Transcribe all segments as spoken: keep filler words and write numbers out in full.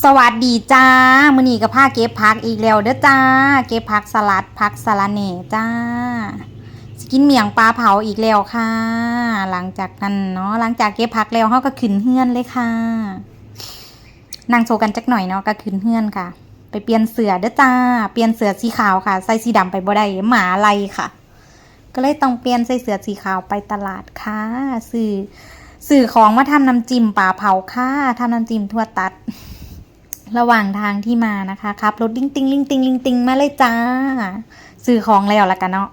สวัสดีจ้า มื้อนี้ก็พาเก็บผักอีกแล้วเด้อจ้า เก็บผักสลัด ผักสะระแหน่จ้า สิกินเมี่ยงปลาเผาอีกแล้วค่ะ หลังจากนั้นเนาะ หลังจากเก็บผักแล้ว เฮาก็ขึ้นเฮือนเลยค่ะ นั่งโซกันจักหน่อยเนาะ ก็ขึ้นเฮือนค่ะ ไปเปลี่ยนเสื้อเด้อจ้า เปลี่ยนเสื้อสีขาวค่ะ ใส่สีดำไปบ่ได้ หมาไล่ค่ะ ก็เลยต้องเปลี่ยนใส่เสื้อสีขาวไปตลาดค่ะ ซื้อ ซื้อของมาทำน้ำจิ้มปลาเผาค่ะ ทำน้ำจิ้มถั่วตัด ระหว่างทางที่มานะคะ ขับรถลิงติงลิงติงลิงติงมาเลยจ้า ซื้อของแล้วละกันเนาะ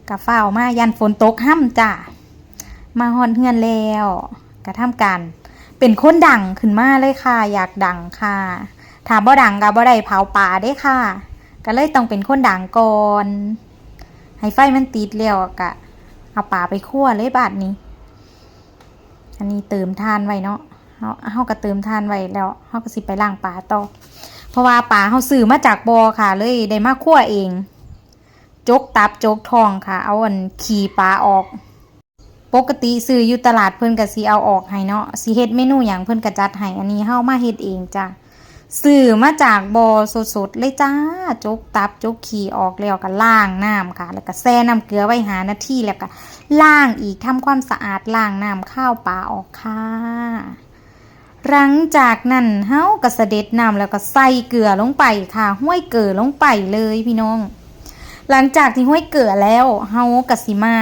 กะฟ้าวมา ย่านฝนตกห้ำจ้า มาฮอดเฮือนแล้ว กะทำการ เป็นคนดังขึ้นมาเลยค่ะ อยากดังค่ะ ถ้าบ่ดังก็บ่ได้เผาปลาเด้ค่ะ ก็เลยต้องเป็นคนดังก่อน ให้ไฟมันติดแล้วก็เอาปลาไปคั่วเลยบาดนี้ อันนี้เติมถ่านไว้เนาะ เฮา เฮาก็เติมถ่านไว้แล้ว เฮาก็สิไปล้างปลาต่อ เพราะว่าปลาเฮาซื้อมาจากบ่อค่ะ เลยได้มาคั่วเอง จกตับจกท้องค่ะ เอาอันขี้ปลาออก ปกติซื้ออยู่ตลาดเพิ่นก็สิเอาออกให้เนาะ สิเฮ็ดเมนูหยังเพิ่นก็จัดให้ อันนี้เฮามาเฮ็ดเองจ้ะ ซื้อมาจากบ่อสดๆเลยจ้า จกตับจกขี้ออกแล้วก็ล้างน้ำค่ะ แล้วก็แช่น้ำเกลือไว้ห้านาที แล้วก็ล้างอีก ทำความสะอาด ล้างน้ำคาวปลาออกค่ะ หลังจากนั้นเฮาก็สะเด็ดน้ำแล้วก็ใส่เกลือลงไปค่ะ ห้วยเกลือลงไปเลยพี่น้อง หลังจากที่ห้วยเกลือแล้ว เฮาก็สิมา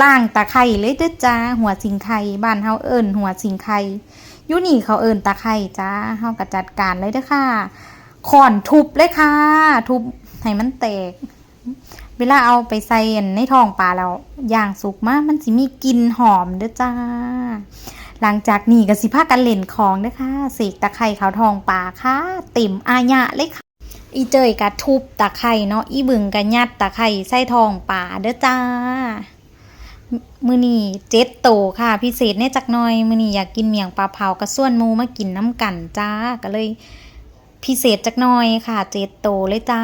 ล้างตะไคร้เลยเด้อจ้า หัวสิงไค บ้านเฮาเอิ้นหัวสิงไค อยู่นี่เขาเอิ้นตะไคร้จ้า เฮาก็จัดการเลยเด้อค่ะ ค้อนทุบเลยค่ะ ทุบให้มันแตก เวลาเอาไปใส่ในท้องปลาแล้ว ย่างสุกมา มันสิมีกลิ่นหอมเด้อจ้า หลังจากนี้ก็สิพากันเล่นของเด้อค่ะ เสกตะไคร้เข้าท้องปลาค่ะ เต็มอายะเลยค่ะ อีเจยก็ทุบตะไคร้เนาะ อีบึงก็ยัดตะไคร้ใส่ท้องปลาเด้อจ้า มื้อนี้เจ็ดโตค่ะ พิเศษแหน่จักหน่อย มื้อนี้อยากกินเมี่ยงปลาเผา ก็ชวนหมู่มากินนำกันจ้า ก็เลยพิเศษจักหน่อยค่ะ เจ็ดโตเลยจ้า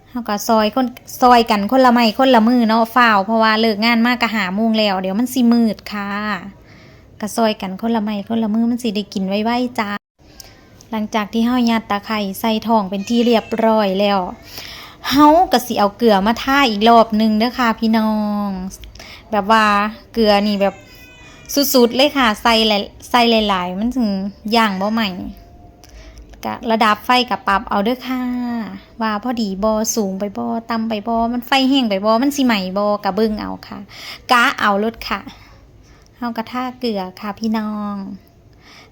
เฮาก็ซอยคน ซอยกันคนละไม้คนละมือเนาะ ฟ้าว เพราะว่าเลิกงานมาก็ห้าโมงแล้ว เดี๋ยวมันสิมืดค่ะ ก็ซอยกันคนละไม้คนละมือ มันสิได้กินไวๆจ้า หลังจากที่เฮายัดตะไคร้ใส่ท้องเป็นที่เรียบร้อยแล้ว เฮาก็สิเอาเกลือมาทาอีกรอบหนึ่งเด้อค่ะพี่น้อง แบบว่าเกลือนี่แบบสุดๆเลยค่ะ ใส่หลาย ใส่หลายๆ มันถึงย่างบ่ไหม้ ก็ระดับไฟก็ปรับเอาเด้อค่ะ ว่าพอดีบ่ สูงไปบ่ ต่ำไปบ่ มันไฟแฮงไปบ่ มันสิไหม้บ่ ก็เบิ่งเอาค่ะ กะเอาโลดค่ะ เฮาก็ทาเกลือค่ะพี่น้อง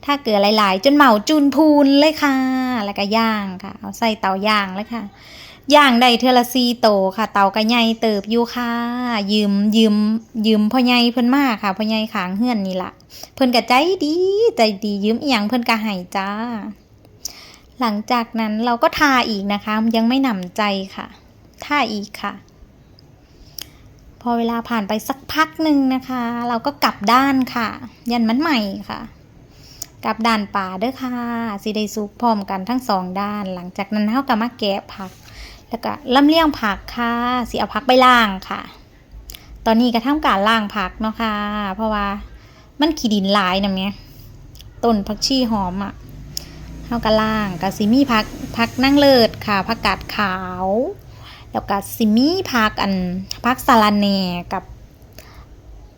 ทาเกลือหลายๆ จนเหมาจุนพูนเลยค่ะ แล้วก็ย่างค่ะ เอาใส่เตาย่างเลยค่ะ ย่างได้เทื่อละสี่โตค่ะ เตาก็ใหญ่เติบอยู่ค่ะ ยืม ยืม ยืมพ่อใหญ่เพิ่นมาค่ะ พ่อใหญ่ข้างเฮือนนี่ล่ะ เพิ่นก็ใจดี ใจดี ยืมอิหยังเพิ่นก็ให้จ้า หลังจากนั้นเราก็ทาอีกนะคะ ยังไม่หนำใจค่ะ ทาอีกค่ะ พอเวลาผ่านไปสักพักหนึ่งนะคะ เราก็กลับด้านค่ะ ย่านมันไหม้ค่ะ กลับด้านปลาเด้อค่ะ สิได้สุกพร้อมกันทั้งสองด้าน หลังจากนั้นเฮาก็มาแกะผัก แล้วก็ลำเลียงผักค่ะ สิเอาผักไปล้างค่ะ ตอนนี้ก็ทำการล้างผักเนาะค่ะ เพราะว่ามันขี้ดินหลายนะแม่ ต้นผักชีหอมอะ เฮาก็ล้าง ก็สิมีผัก ผักนางเลิศค่ะ ผักกาดขาว แล้วก็สิมีผักอัน ผักสะระแหน่กับ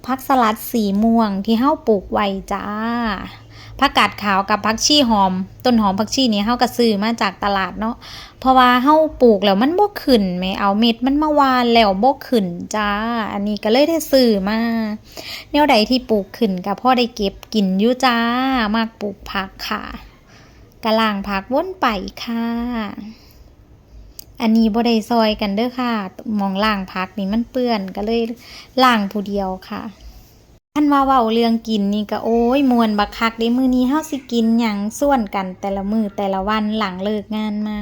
ผักสลัดสีม่วงที่เฮาปลูกไว้จ้า ผักกาดขาวกับผักชีหอม ต้นหอมผักชีนี่เฮาก็ซื้อมาจากตลาดเนาะ เพราะว่าเฮาปลูกแล้วมันบ่ขึ้นแหม เอาเม็ดมันมาหว่านแล้วบ่ขึ้นจ้า อันนี้ก็เลยได้ซื้อมา แนวใดที่ปลูกขึ้นก็พอได้เก็บกินอยู่จ้า มักปลูกผักค่ะ ก็ล้างผักวนไปค่ะ อันนี้บ่ได้ซอยกันเด้อค่ะ หม่องล้างผักนี่มันเปื้อน ก็เลยล้างผู้เดียวค่ะ คันว่าเว้าเรื่องกินนี่ก็ โอ้ย ม่วนบักคักเด้ มื้อนี้เฮาสิกินหยัง ชวนกันแต่ละมื้อแต่ละวันหลังเลิกงานมา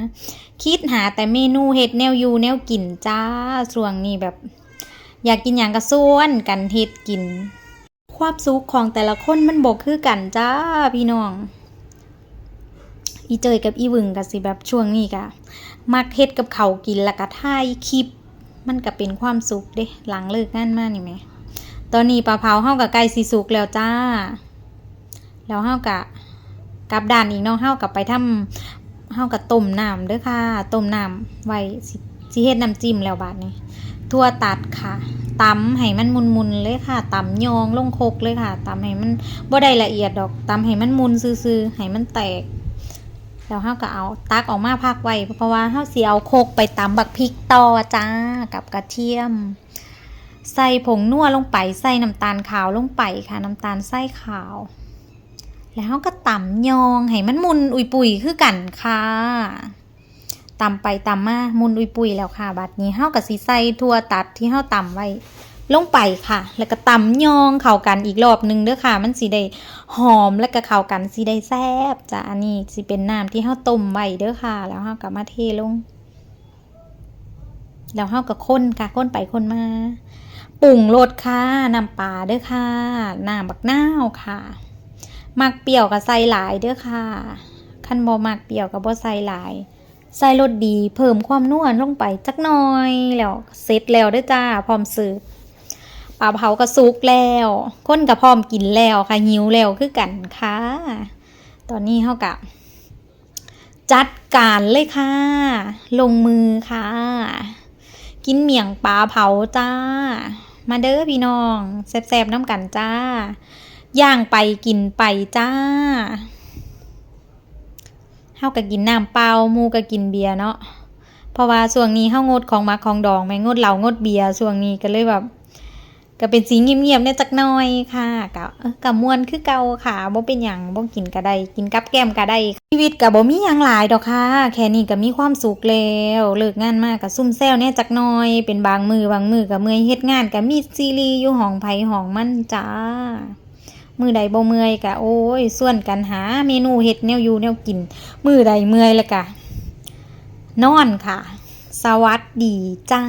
คิดหาแต่เมนูเฮ็ดแนวอยู่แนวกินจ้า ช่วงนี้แบบ อยากกินหยังก็ชวนกันเฮ็ดกิน ความสุขของแต่ละคนมันบ่คือกันจ้าพี่น้อง อีเจยกับอีวึงก็สิแบบช่วงนี้ก็มักเฮ็ดกับข้าวกินแล้วก็ถ่ายคลิป มันก็เป็นความสุขเด้ หลังเลิกงานมานี่แหม ตอนนี้ปลาเผาเฮาก็ใกล้สิสุกแล้วจ้า แล้วเฮาก็ กลับด้านอีกเนาะ เฮาก็ไปทำ เฮาก็ต้มน้ำเด้อค่ะ ต้มน้ำไว้ สิ สิเฮ็ดน้ำจิ้มแล้วบาดนี้ ถั่วตัดค่ะ ตำให้มันมุนๆเลยค่ะ ตำยองลงครกเลยค่ะ ตำให้มัน บ่ได้ละเอียดดอก ตำให้มันมุนซื่อๆ ให้มันแตก แล้วเฮาก็เอาตักออกมาพักไว้ เพราะว่าเฮาสิเอาครกไปตำบักพริกต่อจ้า กับกระเทียม ใส่ผงนัวลงไป ใส่น้ำตาลขาวลงไปค่ะ น้ำตาลทรายขาว แล้วเฮาก็ตำยองให้มันมุนอุยปุยคือกันค่ะ ตำไปตำมามุนอุยปุยแล้วค่ะ บัดนี้เฮาก็สิใส่ถั่วตัดที่เฮาตำไว้ลงไปค่ะ แล้วก็ตำยองเข้ากันอีกรอบหนึ่งเด้อค่ะ มันสิได้หอม แล้วก็เข้ากัน สิได้แซ่บจ้ะ อันนี้สิเป็นน้ำที่เฮาต้มไว้เด้อค่ะ แล้วเฮาก็มาเทลง แล้วเฮาก็คนค่ะ คนไปคนมา ปรุงรสค่ะ น้ำปลาเด้อค่ะ น้ำบักนาวค่ะ มักเปรี้ยวก็ใส่หลายเด้อค่ะ คันบ่มักเปรี้ยวก็บ่ใส่หลาย ใส่รสดี เพิ่มความนัวลงไปจักหน่อย แล้วเสร็จแล้วเด้อจ้า พร้อมเสิร์ฟ ปลาเผาก็สุกแล้ว คนก็พร้อมกินแล้วค่ะ หิวแล้วคือกันค่ะ ตอนนี้เฮาก็ จัดการเลยค่ะ ลงมือค่ะ กินเมี่ยงปลาเผาจ้า มาเด้อพี่น้อง แซ่บๆนำกันจ้า ย่างไปกินไปจ้า เฮาก็กินน้ำเปล่า หมู่ก็กินเบียร์เนาะ เพราะว่าช่วงนี้เฮางดของหมักของดองแหม งดเหล้างดเบียร์ ช่วงนี้ก็เลยแบบ ก็เป็นสีเงียบๆแหน่จักหน่อยค่ะ ก็ เออ ก็ม่วนคือเก่าค่ะ บ่เป็นหยัง บ่กินก็ได้ กินกับแกล้มก็ได้ ชีวิตก็บ่มีหยังหลายดอกค่ะ แค่นี้ก็มีความสุขแล้ว เลิกงานมาก็ซุ่มแซวแหน่จักหน่อย เป็นบางมื้อ บางมื้อก็เมื่อยเฮ็ดงาน ก็มีซีรีส์อยู่ห้องไผห้องมันจ้า มื้อใดบ่เมื่อยก็ โอ้ย ชวนกันหาเมนูเฮ็ดแนวอยู่แนวกิน มื้อใดเมื่อยแล้วก็นอนค่ะ สวัสดีจ้า